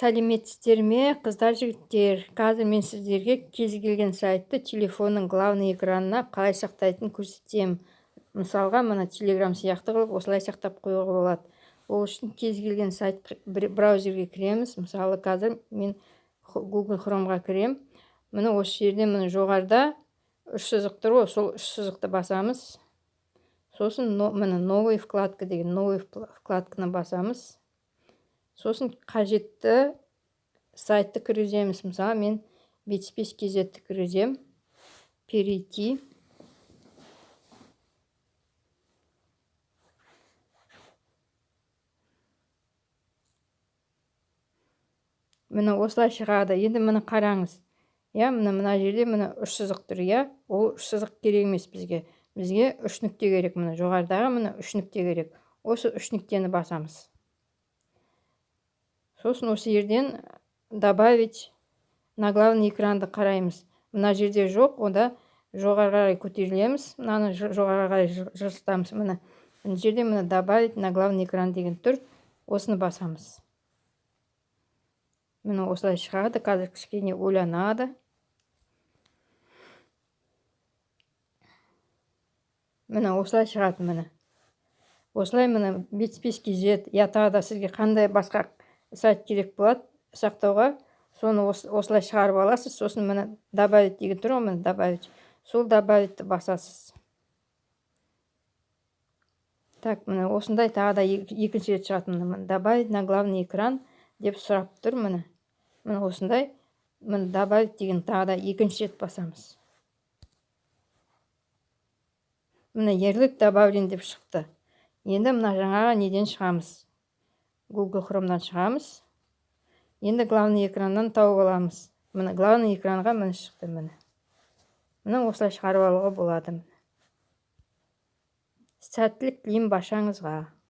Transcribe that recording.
Сәлеметсіздер ме, қыздар, жігіттер! Қазір мен сіздерге кез келген сайтты телефонның главный экранына қалай сақтайтынын көрсетемін. Мысалға, мына Телеграм сияқты қылып осылай сақтап қоюға болады. Ол үшін кез келген сайт браузерге кіреміз. Мысалы, қазір мен Google Chromeға кірем. Міне, осы жерде, міне, жоғарыда үш сызық тұр ғой, сол үш сызықты басамыз. Сосын, міне, «Новый вкладка» деген, новый вкладканы басамыз. Сосын қажетті сайтты кіргіземіз. Мысалы, мен бетспес kz-ті кіргіземін. Перейти. Міне, осылай шығады. Енді, міне, қараңыз, иә, міне, мына жерде, міне, үш сызық тұр, иә. Ол үш сызық керек емес бізге. Бізге үш нүкте керек. Міне, жоғарыдағы, міне, үш нүкте керек. Осы үш нүктені басамыз. Сосын осы жерден «Добавить на главный экранды» қараймыз. Мына жерде жоқ, онда жоғары қарай көтерілеміз, мынаны жоғары қарай жылжытамыз. Міне, мына жерде, міне, «Добавить на главный экран» деген тұр, осыны басамыз. Міне, осылай шығады. Қазір кішкене ойланады. Міне, осылай шығады. Міне, осылай, міне, бетспес kz, я тағы да сізге қандай басқа сайт керек болады сақтауға, соны осылай шығарып аласыз. Сосын, міне, «Добавить» деген тұр ғой, міне, «Добавить», сол «Добавить» басасыз. Так, міне, осындай тағы да екінші рет шығады. Міне, «Добавить на главный экран» деп сұрап тұр. Міне, осындай, міне, «Добавить» деген тағы да екінші рет басамыз. Міне, «Ярлык добавлен» деп шықты. Енді мына жаңағы неден шығамыз, Google Chrome'дан шығамыз. Енді главный экраннан тауып аламыз. Міне, главный экранға, міне, шықты. Міне, осылай шығарып алуға болады. Сәттілік тілеймін баршаңызға!